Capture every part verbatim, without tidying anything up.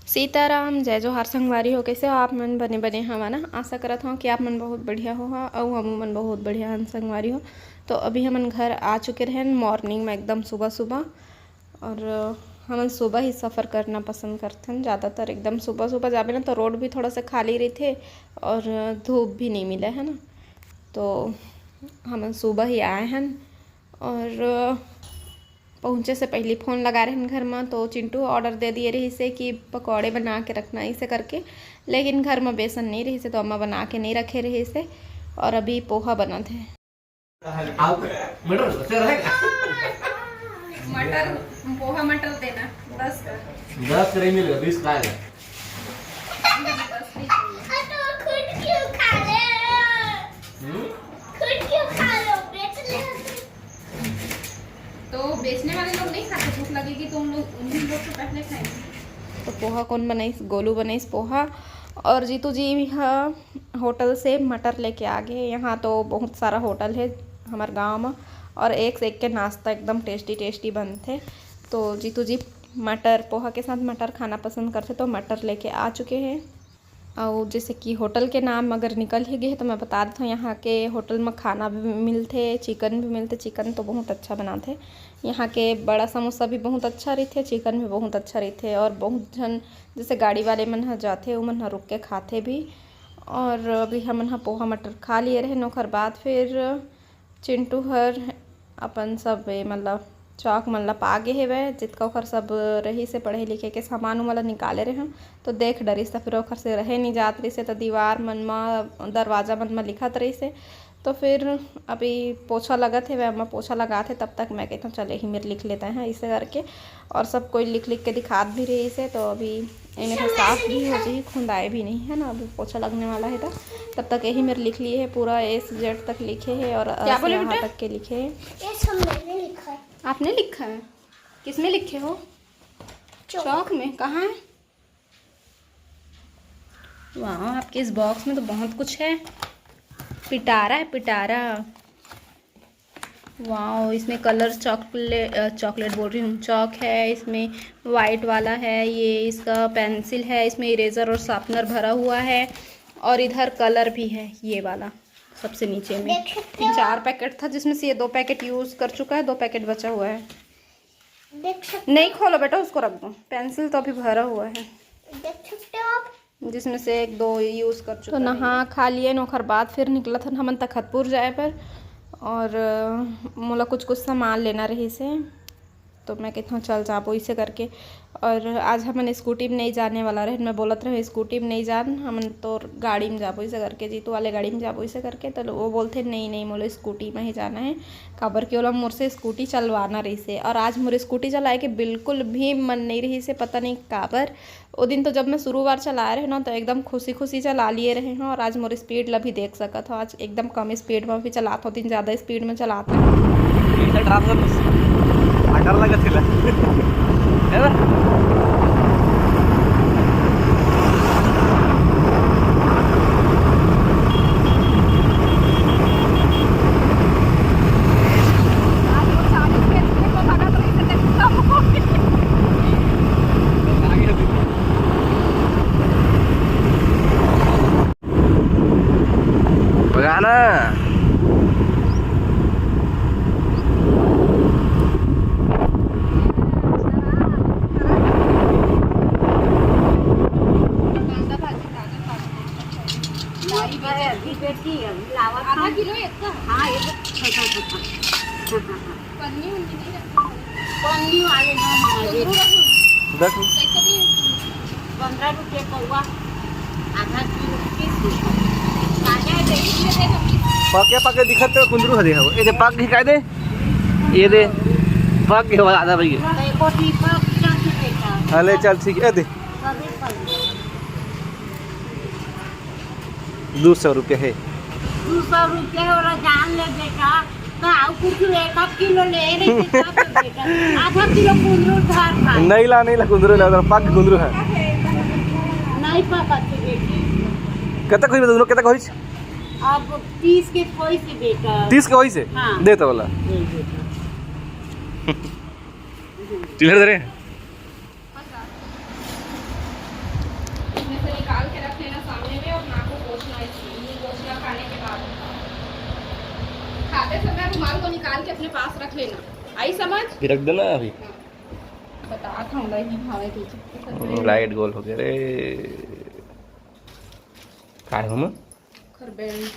सीताराम, जय जोहार संगवारी हो। कैसे हो आप मन? बने बने हवा ना? आशा करत हव कि आप मन बहुत बढ़िया हो हा, अउ हमू मन बहुत बढ़िया हन संगवारी हो। तो अभी हमन घर आ चुके रहन मॉर्निंग में, एकदम सुबह सुबह। और हमन सुबह ही सफ़र करना पसंद करथन ज़्यादातर। एकदम सुबह सुबह जाबे ना, तो रोड भी थोड़ा सा खाली रहिथे और धूप भी नहीं मिले, है ना। तो हमन सुबह ही आए हन और पहुँचे से पहली फ़ोन लगा रहन घर में, तो चिंटू ऑर्डर दे दिए रहिस हे कि पकौड़े बना के रखना, इसे करके। लेकिन घर में बेसन नहीं रहिस हे, तो अम्मा बना के नहीं रखे रहिस हे। और अभी पोहा बनत हे। आओ, मटर से रहेगा। मटर, पोहा मटर देना, दस का। दस का नहीं मिलेगा, बीस का आएगा। दस नहीं चाहिए। तो खुद क्यों खा रहे हो? हम्म? खुद क्यों खा रहे हो? बेच ले। तो बेचने वाले लोग नहीं खाते, भूख लगेगी तो उन लोग, उन्हीं लोग तो पहले खाएंगे। तो पोहा कौन बनाइस? गोलू बनाइस पोहा। और जीतू जी ह होटल से मटर लेके आ गे। यहाँ तो बहुत सारा होटल है हमारे गांव में, और एक से एक के नाश्ता एकदम टेस्टी टेस्टी बनथे। तो जीतू जी मटर, पोहा के साथ मटर खाना पसंद करथे, तो मटर लेके आ चुके हैं। अउ जैसे कि होटल के नाम अगर निकल ही गे, तो मैं बता देथव, यहाँ के होटल में खाना भी मिलथे, चिकन भी मिलथे। चिकन तो बहुत अच्छा बनाथे। यहाँ के बड़ा समोसा भी बहुत अच्छा रहिथे, चिकन भी बहुत अच्छा रहिथे। और बहुत झन जैसे गाड़ी वाले मन ह जाथे, उमन ह रुक के खाथे भी। और अभी हमन ह पोहा मटर खा लिए रहेन, ओखर बाद फिर चिंटू हर अपन सब ए, मतलब चौक मन ला पा गे हेवय, जितका ओखर सब रहिस हे पढ़े लिखे के सामान उमन ला निकाले रहेन, तो देख डरिस, त फिर ओखर से रहे नी जात रहिस हे, त दीवार मन म, दरवाजा मन म लिखत रहिस हे। तो फिर अभी पोछा लगत हेवय, अम्मा पोछा लगात हे, तब तक मैं कहत हूँ चल यही मेर लिख लेते हैं, इसे करके। और सब कोई लिख लिख के दिखात भी रहिस हे, तो अभी ये मेरा साफ भी हो जाही, खुंदाए भी नहीं है ना, अभी पोछा लगने वाला है। तो तब तक यही मेरे लिख लिए है, पूरा ए से जेड तक लिखे है और अ क्या से बोले यहाँ बेटा? तक के लिखे है। ये सब मैंने लिखा है। आपने लिखा है? किस में लिखे हो? चौक। चौक में? कहाँ है? वाह, आपके इस बॉक्स में तो बहुत कुछ है। पिटारा है, पिटारा। वाओ, इसमें कलर चॉकले-, अ, चॉकलेट बोल रही हूँ, चॉक है, इसमें वाइट वाला है, ये इसका पेंसिल है, इसमें इरेजर और शार्पनर भरा हुआ है, और इधर कलर भी है, ये वाला सबसे नीचे में। देख सकते हो। चार पैकेट था, जिसमें से ये दो पैकेट यूज़ कर चुका है, दो पैकेट बचा हुआ है। देख सकते नहीं हो। खोलो बेटा, उसको रख दो, पेंसिल तो अभी भरा हुआ है। देख सकते हो आप। जिसमें से एक दो यूज़ कर चुका तो है। नहा खा लिए न, ओखर बाद फिर निकलत हन हमन तखतपुर जाए बर। और अ, मोला कुछ कुछ सामान लेना रहिस हे, तो मैं कहत हूँ चल जाबो इसे करके। और आज हमन स्कूटी में नहीं जाने वाला रहन, मैं बोलत रहे स्कूटी में नहीं जान, हमन तो गाड़ी में जाबो इसे करके, जीतू वाले गाड़ी में जाबो इसे करके। तो वो बोलथे नहीं नहीं, मोला स्कूटी में ही जाना है, काबर कि ओला मोर से स्कूटी चलवाना रहिस हे। और आज मोर स्कूटी चलाए के बिल्कुल भी मन नहीं रहिस हे, पता नहीं काबर। ओ दिन तो जब मैं शुरू बार चलाए रहे ना, तो एकदम खुशी खुशी चला लिए रहे हैं। और आज मोर स्पीड ला भी देख सकत हो, आज एकदम कम स्पीड में भी चलात हो, दिन ज़्यादा स्पीड में चलात हो। इधर ड्राम कर बस। आकार लगा थिला। है ना? भगाना। आधा किलो इतना। हाँ, ये तो। पन्नी उन्नी नहीं रखती। पन्नी वाले ना हमारे। दस रुपये। कैसे भी? पंद्रह रुपये पौवा, आधा किलो, तीस रुपये। ताजा है तो इसमें दे दो। पके पके दिखत तो कुंदरू हरे हो। ये दे पक ही कायदे। ये दे पक के बाद आधा भैया। तो एक और भी पक जाती बेटा। अले चल ठीक है, दे। सभी पक। दो सौ रुपये है। दो सौ रुपये वाला जान ले बेटा, तो आओ कुछ एक आध किलो ले रही थी, तब तो बेटा, आधा किलो कुंदरू धार खा। नहीं ला, नहीं ला, कुंदरू ला, उधर पक कुंदरू है। नहीं पापा थी बेटी। कतक होई दोनों, कतक होई? अब तीस के कोई से बेटा। तीस के होई से? हाँ। दे तो वाला। दे बेटा। चिल्लर दे रे। इसे निकाल के रख लेना सामने में और नाक को पोंछना, इसलिए पोंछना खाने के बाद। खाते समय रुमाल को निकाल के अपने पास रख लेना। आई समझ? फिर रख देना अभी। बता था, नहीं भावे तुझे। लाइट गोल हो गया रे। काय हो? खरबेल।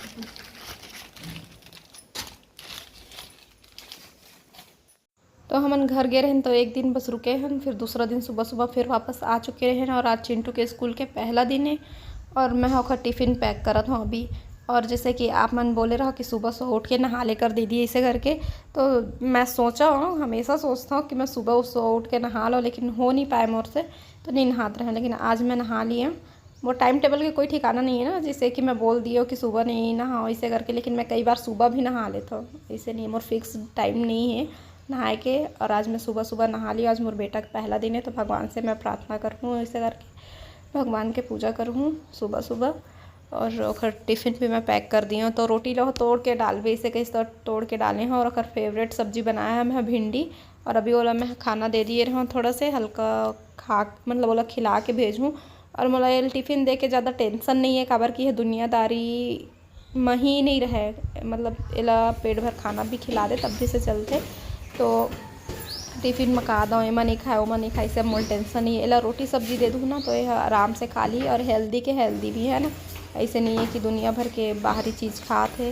तो हमन घर गे रहन, तो एक दिन बस रुके हन, फिर दूसरा दिन सुबह सुबह फिर वापस आ चुके रहन। और आज चिंटू के स्कूल के पहला दिन है और मैं ओकर टिफिन पैक करत हूँ अभी। और जैसे कि आप मन बोले रहो कि सुबह सुबह उठ के नहा लेकर दे दिए इसे करके, तो मैं सोचा हूँ, हमेशा सोचता हूँ कि मैं सुबह सुबह उठ के नहा लो, लेकिन हो नहीं पाए मोर से, तो नहीं नहात रहे। लेकिन आज मैं नहा लिया। वो टाइम टेबल के कोई ठिकाना नहीं है ना, जैसे कि मैं बोल दियो कि सुबह नहीं नहाओ इसे करके, लेकिन मैं कई बार सुबह भी नहा लेता हूँ। ऐसे नहीं, मोर फिक्स टाइम नहीं है नहाए के। और आज मैं सुबह सुबह नहा लियो। आज मोर बेटा का पहला दिन है, तो भगवान से मैं प्रार्थना करहूँ इसे करके, भगवान के पूजा करहूँ सुबह सुबह। और ओकर टिफिन भी मैं पैक कर दी हूँ। तो रोटी लो तोड़ के डालबे, इसे कहिस तो तोड़ के डाले हूँ। और ओकर फेवरेट सब्जी बनाया है मैं भिंडी, और अभी ओला मैं खाना दे दिए रहूँ थोड़ा से हल्का खा, मतलब ओला खिला के भेजूँ। और मोला ये टिफिन दे के ज़्यादा टेंशन नहीं है, काबर कि ये दुनियादारी म ही नहीं रहे, मतलब एला पेट भर खाना भी खिला दे तब भी से चलते। तो टिफिन म का दो, एमा नहीं खाए, ओमा नहीं खाए, सब मोला टेंशन नहीं है। एला रोटी सब्जी दे दूँ ना, तो ये आराम से खा ली और हेल्दी के हेल्दी भी है ना। ऐसे नहीं है कि दुनिया भर के बाहरी चीज़ खात है,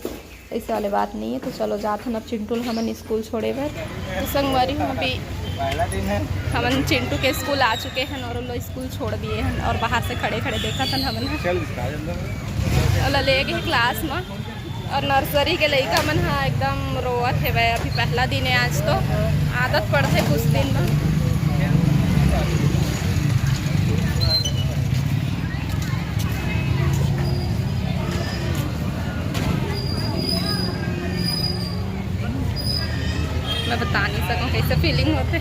ऐसे वाले बात नहीं है। तो चलो जात हन अब चिंटू ल हमन स्कूल छोड़े बर। तो संगवारी हो, अभी हमन चिंटू के स्कूल आ चुके हैं और ओला स्कूल छोड़ दिए हैं और बाहर से खड़े खड़े देखत हन हमन ह। चल, इसका आ जा अंदर। ओला ले गए क्लास में और नर्सरी के लइका मन ह एकदम रोवत हेवय। अभी पहला दिन है आज, तो आदत पड़थे कुछ दिन में। मैं बता नहीं सकूँ कैसे फीलिंग होते,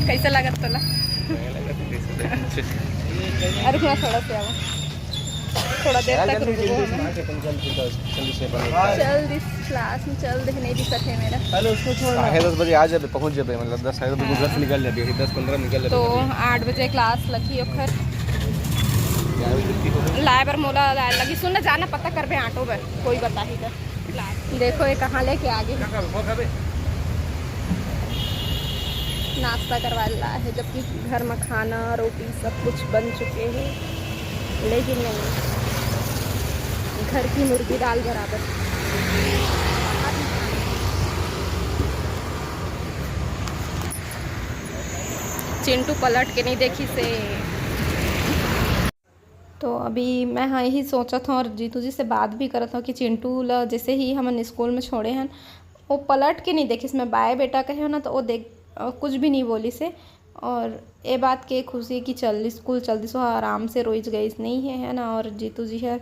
कैसे लगत तोला। अरे रुकना थोड़ा सा, आवा थोड़ा देर तक रुको। चल दिस क्लास में चल दे, नहीं दिसत है मेरा। अरे उसको छोड़। साढ़े दस बजे आ जाबे, पहुंच जाबे, मतलब दस साढ़े दस बजे घर से निकल जाबे, दस पंद्रह में निकल जाबे। तो आठ बजे क्लास लगी ओखर। लाए बर मोला लाए लगी। सुन ना, जाना पता करबे ऑटो बर, कोई बताही त। देखो ये कहाँ लेके आ गए। नाश्ता करवा ला है, जबकि घर में खाना रोटी सब कुछ बन चुके हैं, लेकिन नहीं, घर की मुर्गी दाल बराबर। चिंटू पलट के नहीं देखी से। तो अभी मैं हाँ यही सोचत हूँ और जीतू जी से बात भी करत हूँ कि चिंटू ला जैसे ही हमन स्कूल में छोड़े हन, वो पलट के नहीं देखिस। मैं बाय बेटा कहे हो ना, तो वो देख अ, कुछ भी नहीं बोली से। और ये बात के खुशी कि चल स्कूल चल दिस, वो आराम से रोइज गईस नहीं है, है ना। और जीतू जी हर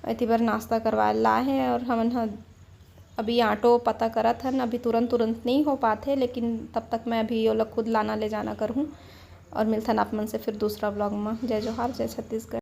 एती बर नाश्ता करवा ला है और हमन ह अभी ऑटो पता करत हन। अभी तुरंत तुरंत नहीं हो पाते, लेकिन तब तक मैं अभी ओला खुद लाना ले जाना करहूँ। और मिलथन आप मन से फिर दूसरा ब्लॉग में। जय जोहार, जय छत्तीसगढ़।